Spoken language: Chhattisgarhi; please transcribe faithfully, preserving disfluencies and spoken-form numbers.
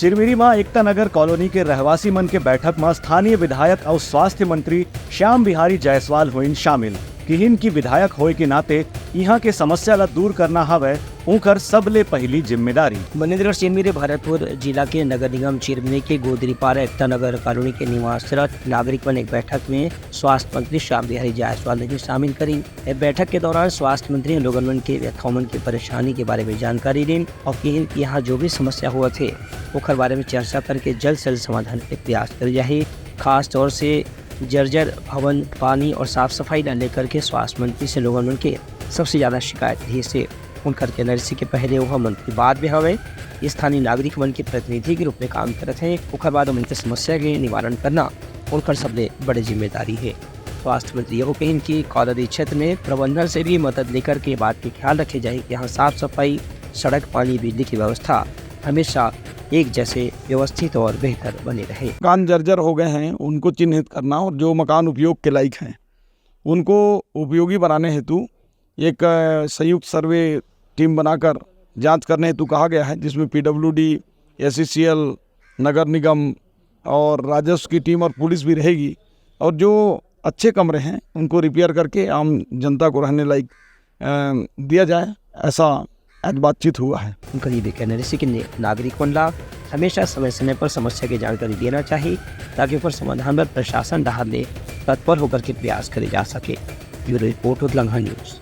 चिरमिरी म एकता नगर कॉलोनी के रहवासी मन के बैठक म स्थानीय विधायक अउ स्वास्थ्य मंत्री श्याम बिहारी जायसवाल होइन शामिल। किहिन कि विधायक होए के नाते इहां के समस्या ला दूर करना हवय उंकर सबले पहिली जिम्मेदारी। मनेन्द्रगढ़ चिरमिरी भरतपुर जिला के नगर निगम चिरमिरी के गोदरीपारा एकता नगर कॉलोनी के निवासरत नागरिक मन एक बैठक में स्वास्थ्य मंत्री श्याम बिहारी जायसवाल ला भी शामिल करिन। ए बैठक के दौरान स्वास्थ्य मंत्री लोगन मन के व्यथाओं मन के परेशानी के बारे में जानकारी दीन और किहिन कि यहाँ जो भी समस्या होवत हे ओखर बारे में चर्चा करके जल्द से जल्द समाधान के प्रयास करे जाही। खास तौर से जर्जर भवन, पानी और साफ सफाई ला लेकर के स्वास्थ्य मंत्री से लोगन मन के सबसे ज्यादा शिकायत रहिस हे। उंकर कहना रहिस हे कि पहले वह मंत्री बाद में हवे, स्थानीय नागरिक मन के प्रतिनिधि के रूप में काम करत हे, ओखर बाद उनके समस्या के निवारण करना उनकर सबले बड़े जिम्मेदारी हे। स्वास्थ्य मंत्री यहू कहिन कि कॉलोनी क्षेत्र में प्रबंधन से भी मदद लेकर के बात के ख्याल रखे जाही कि यहाँ साफ सफाई, सड़क, पानी, बिजली की व्यवस्था हमेशा एक जैसे व्यवस्थित और बेहतर बने रहे। मकान जर्जर हो गए हैं, उनको चिन्हित करना और जो मकान उपयोग के लायक हैं उनको उपयोगी बनाने हेतु एक अ, संयुक्त सर्वे टीम बनाकर जांच करने हेतु कहा गया है, जिसमें पीडब्ल्यूडी, एसईसीएल, नगर निगम और राजस्व की टीम और पुलिस भी रहेगी। और जो अच्छे कमरे हैं उनको रिपेयर करके आम जनता को रहने लायक अ, दिया जाए, ऐसा आज बातचीत हुआ है। उनकर ये भी कहना रहिस हे कि ने-, नागरिक मन ला हमेशा समय समय पर समस्या के जानकारी देना चाहिए, ताकि ओकर समाधान बर प्रशासन डहार ले तत्पर होकर के प्रयास करे जा सके। Bureau report, Utlangha news.